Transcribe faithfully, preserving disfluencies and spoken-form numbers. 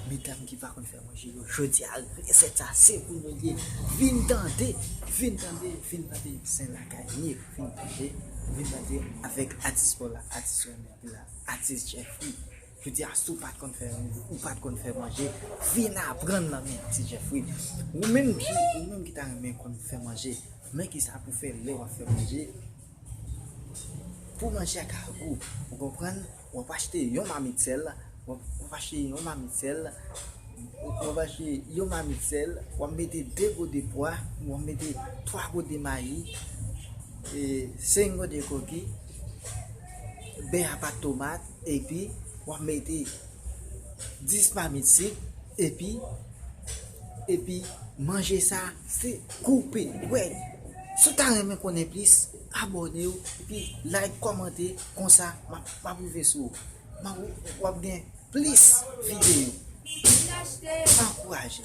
Medam ki pa konn fè manje yo, jodi a resèt sa se pou nou li ye. Vin tande, vin tande, vin tande, se lakay li ye. Vin tande, vin tande avèk atis pa w la, atis Ronel ki la, atis Jeffrey. Jodi a si w pa t konn fè manje, ou pa t konn fè manje, vin aprann nan men atis Jeffrey. Ou menm ki, ou menm ki ta renmen konn fè manje, men kisa pou fè lè w ap fè manje. Pou manje a ka gou, ou konprann? W ap achte yon mamit sèl, w ap, w ap achte yon mamit sèl, w ap achte yon mamit sèl, w ap mete de gode pwa, w ap mete twa gode mayi, e senk gode koki, bè a pat tomat, epi w ap mete dis mamit sik, epi, epi manje sa, se koupe dwèt. Si w ta renmen konnen plis, abòne w, epi like, kòmante, konsa m ap, m ap rive sou ou. M ap, w ap gen plis videyo. Ankouraje.